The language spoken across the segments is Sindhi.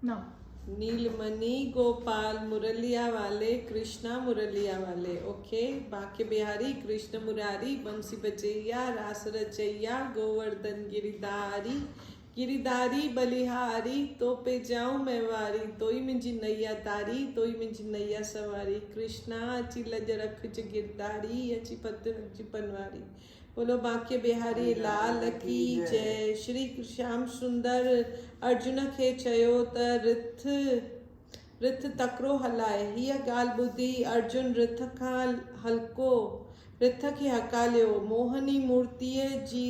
نيلمني گوپال مرليا والي ڪرشنا مرليا والي اوکي باکي بهاري ڪرشن مراري بنسي بجئيا راس رچئيا گوورڌن گريڌاري گريڌاري بلهاري تو پي جائون مين واري توئي منهنجي نئيا تاري توئي منهنجي نئيا سواري ڪرشنا اچي لڄ رکج گرڌاري اچي پت رکج پنواري بولو بانڪي بهاري لال ڪي جئه. شري شيام سندر ارجن کي چيو ته رٿ رٿ تڪڙو هلاء. هيء ڳالهه ٻڌي ارجن رٿ کان هلڪو رٿ کي هڪاليو. موهني مورتيء جي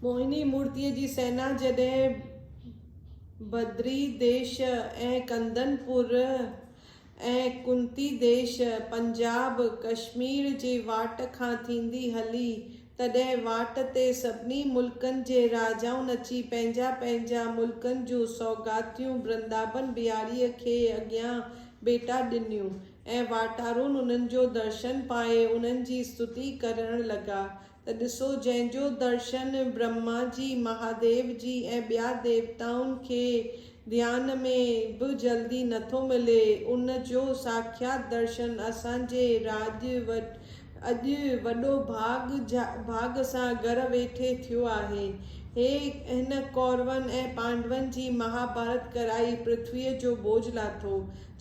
موهني مورتيء جي سينا جڏهن بدري ديش ۽ ڪندن پور ۽ ڪنتي ديش، پنجاب، ڪشمير جي واٽ کان ٿيندي هلي، تڏهن واٽ تي سڀني ملڪن جي راجائن اچي پنهنجا پنهنجا ملڪن جون سوغاتيون برندابن بهاريء کي اڳيان ڀيٽا ڏنيون ۽ واٽارون انهن جو درشن پائي انهن جي استتي ڪرڻ لڳا ته ڏسو جنهن جو درشن برهما جي، مهاديو جي ۽ ٻيا ديوتائن کي ڌيان ۾ به جلدي نٿو ملي، ان جو ساکيات درشن اسان جي راڄ اڄ وڏو ڀاڳ ڀاڳ سان گهر ويٺي ٿيو آهي. هي هن ڪورون ۽ پانڊون جي مهاڀارت ڪرائي پرٿويء جو بوجهه لاٿو.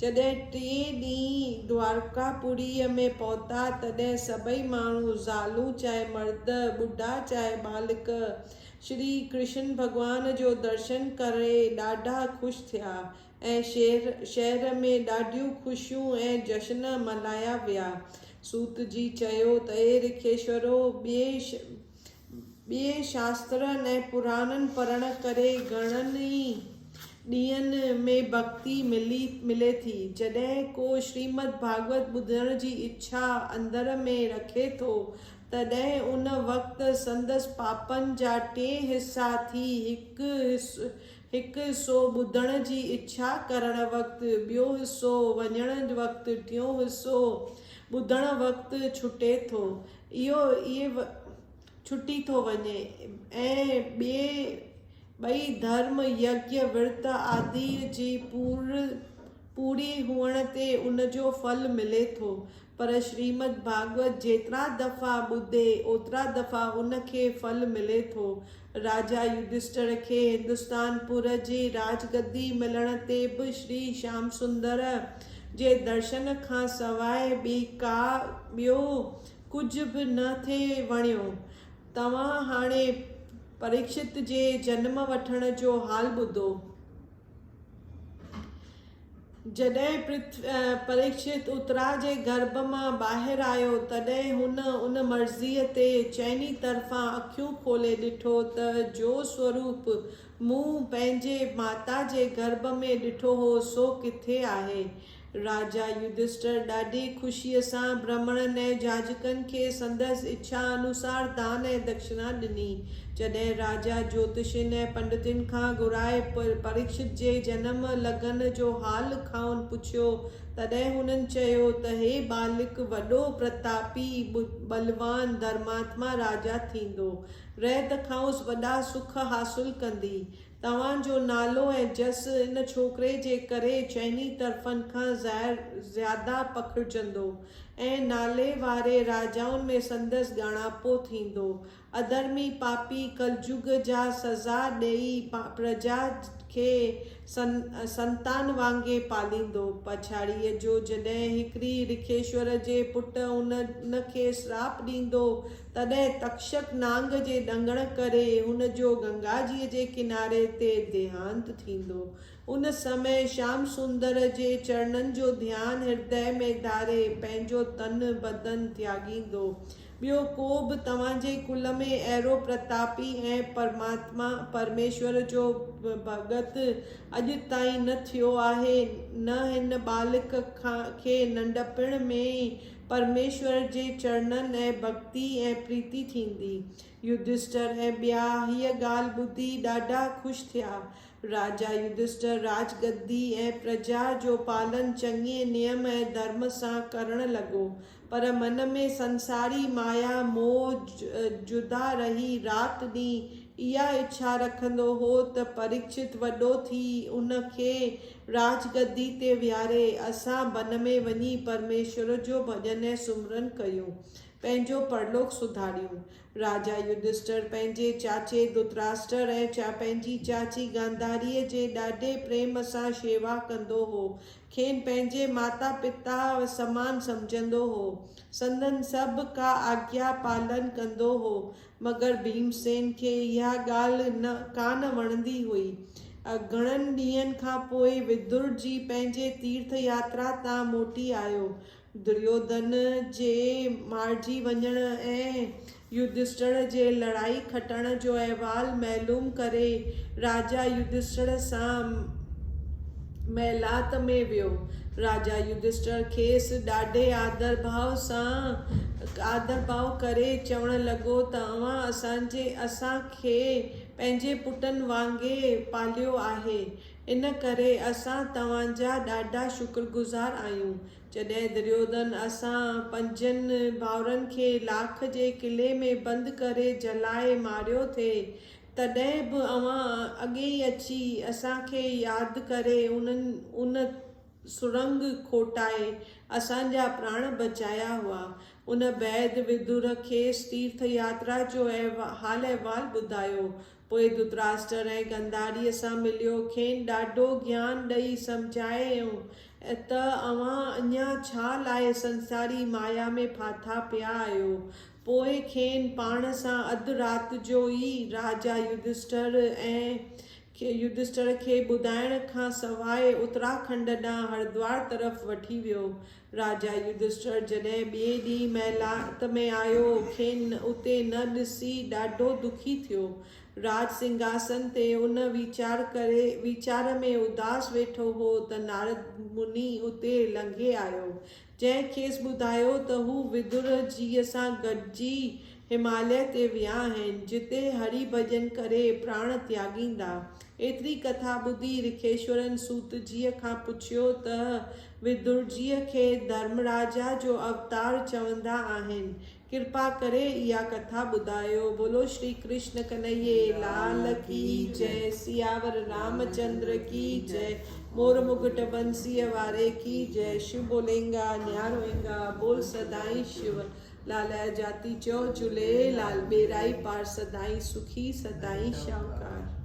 جڏهن ٽئين ڏينهن دوارڪاپوريء ۾ پهتا، تڏهن سڀئي ماڻهو، زالون چاهي مرد، ٻڍا چاهي ٻالڪ، شري ڪرشن ڀڳوان جو درشن ڪري ڏاڍا خوش ٿيا ۽ شهر ۾ ڏاڍيون خوشيون ۽ جشن ملهايا ويا. سوت جي چيو ته اي رکيشورو! ٻين شاسترن ۽ پراڻن پڙهڻ ڪري گهڻن ئي ڏينهن ۾ ڀڳتي ملي ٿي. جڏهن ڪو شريمد ڀاڳوت ٻڌڻ جي اڇا اندر ۾ رکي ٿو، تڏهن ان وقت سندس پاپن جا ٽي حصا ٿي هڪ حصو ٻڌڻ جي اڇا ڪرڻ وقت، ٻيو حصو وڃڻ وقت، ٽيون حصو ٻڌڻ وقت ڇٽي ٿو. اهو اهي ڇٽي ٿو وڃي ۽ ٻئي ٻئي ڌرم، يگيه، ورت آدي جي پوري هئڻ تي ان جو ڦل ملي ٿو. پر شريمد ڀاڳوت جيترا دفعا ٻڌي اوترا دفعا ان کي ڦل ملي ٿو. راجا يڌشٽر کي هندستان پور جي راج گدي ملڻ تي به شري شيام سندر جي درشن کان سواء ٻي ڪا ٻيو ڪجهه به نه ٿي وڻيو. توهان هاڻي پريڪشت جي جنم وٺڻ جو حال ٻڌو. جڏهن پريڪشت اترا جي گرڀ مان ٻاهر آيو، تڏهن هن ان مرضيء تي چئني طرفان اکيون کولي ڏٺو ته جو سوروپ مون پنهنجي ماتا جي گرڀ ۾ ڏٺو هو، سو ڪٿي آهي؟ راجا يڌشٽر ڏاڍي خوشيء سان برهمڻن ۽ جاجڪن کي سندس اڇا انوسار دان ۽ دڪشنا ڏني. جڏهن راجا جوتشين ۽ پنڊتن کان گهرائي پريڪشت جي جنم لگن جو حال کانئن پڇيو، تڏهن هنن چيو ته هي ٻالڪ وڏو پرتاپي، ٻلوان، ڌرماتما راجا ٿيندو. رهت کانئس وڏا سک حاصل ڪندي. توهان جو نالو ۽ جس ان ڇوڪري جي ڪري چئني طرفن کان زياده پکڙجندو ۽ نالي واري راجائن ۾ سندس ڳاڻاپو ٿيندو. اڌرمي پاپي ڪلجگ جا سزا ڏيئي پرجا کي سنتان وانگي پاليندو. پڇاڙيء جو جڏهن هڪڙي رکيشور جي پٽ ان کي سراپ ڏيندو تڏهن تڪشڪ نانگ جي ڏنگڻ ڪري هن جو گنگاجيء جي ڪناري تي ديهانت ٿيندو. ان سمي شيام سندر جي چرڻن جو ڌيان هردي ۾ ڌاري پنهنجو تن بدن تياڳيندو. ٻيو ڪو به توهان جي ڪل ۾ اهڙو پرتاپي ۽ پرماتما پرميشور جو ڀڳت اڄ تائين نه ٿيو آهي، نه هن ٻالڪ کي ننڍپڻ ۾ ئي پرميشور جي چرڻن ۽ ڀڳتي ۽ پريتي ٿيندي. يڌشٽر ۽ ٻيا هيء ڳالهه ٻڌي ڏاڍا خوش ٿيا. راجا يڌشٽر راج گدي ۽ پرجا جو پالن چڱي نيم ۽ ڌرم سان ڪرڻ لڳو، پر من ۾ سنساري مايا موهه جدا رهي رات ڏينهن اها اڇا رکندو هو ته پريڪشت وڏو ٿي ان کي راج گدي تي ويهاري اسان بن ۾ وڃي پرميشور جو ڀڄن ۽ سمرن ڪيون، پنهنجو پرلوڪ سڌاريون. راجا يڌشٽر پنهنجي چاچي ڌتراشٽر ۽ پنهنجي چاچي گانڌاريء جي ڏاڍي پريم سان شيوا ڪندو هو. کين پنهنجي ماتا پتا سمان سمجهندو هو. سندن سڀ ڪا آگيا پالن ڪندو هو. مگر ڀيمسين کي اها ڳالهه نه ڪانه وڻندي هئي. گهڻن ڏينهن کان پوء ودر جي پنهنجي تيرٿ ياترا تان موٽي آيو. دريوڌن جي مارجي وڃڻ ۽ يڌشٽر جي لڙائي کٽڻ جو احوال معلوم ڪري راجا يڌشٽر سان محلات ۾ ويو. راجا يڌشٽر کيس ڏاڍي آدرڀاء سان آدرڀاء ڪري چوڻ لڳو ته اوهان اسان جي اسان کي پنهنجي پٽن وانگي پاليو آهي، ان ڪري اسان توهان جا ڏاڍا شڪرگذار آهيون. جڏهن دريوڌن اسان پنجن ڀائرن کي لاک جي قلعي ۾ بند ڪري جلائي ماريو ٿي، تڏهن به اوهان اڳي ئي اچي اسان کي ياد ڪري انهن ان سرنگ کوٽائي اسان جا پراڻ بچايا هئا. ان بعد ودر کيس تيرٿ ياترا جو حال احوال ٻڌايو. پوء ڌتراشٽر ۽ گنڌاريء سان مليو، کين ڏاڍو گيان ڏئي سمجهايائين ته اوهان اڃا ڇا لاء سنساري مايا ۾ ڦاٿا پيا آهيو. پوء کين پاڻ سان اڌ رات جو ئي راجا يڌشٺر ۽ يڌشٺر کي ٻڌائڻ کان سواء اتراکنڊ ڏانهن هردوار طرف وٺي ويو. راجا يڌشٺر جڏهن ٻئي ڏينهن محلات ۾ آيو، کين اتي نه ڏسي ڏاڍو دکي ٿيو. راج سنگهاسن تي ان ويچار ڪري ويچار ۾ اداس ويٺو هو ته نارد مني اتي لنگهي آيو. جنهن کيس ٻڌايو ته هو ودر جيء سان گڏجي هماليه تي ويا آهن، جتي هري ڀڄن ڪري پراڻ تياڳيندا. ايتري ڪٿا ٻڌي رکيشورن سوت جيء کان پڇيو ته ودرجيء کي ڌرمراجا جو اوتار چوندا آهن، ڪرپا ڪري اها ڪٿا ٻڌايو. بولو شري ڪرشن ڪنهيي لال ڪي جئه سياور رام چندر ڪي جئه مور مگٽ بنسيء واري ڪي جئه شو بولينگا نياروئينگا بول سدائين شو لال جاتي چئو جهولي لال ٻيرائي پار سدائين سکي سدائين شاهوڪار.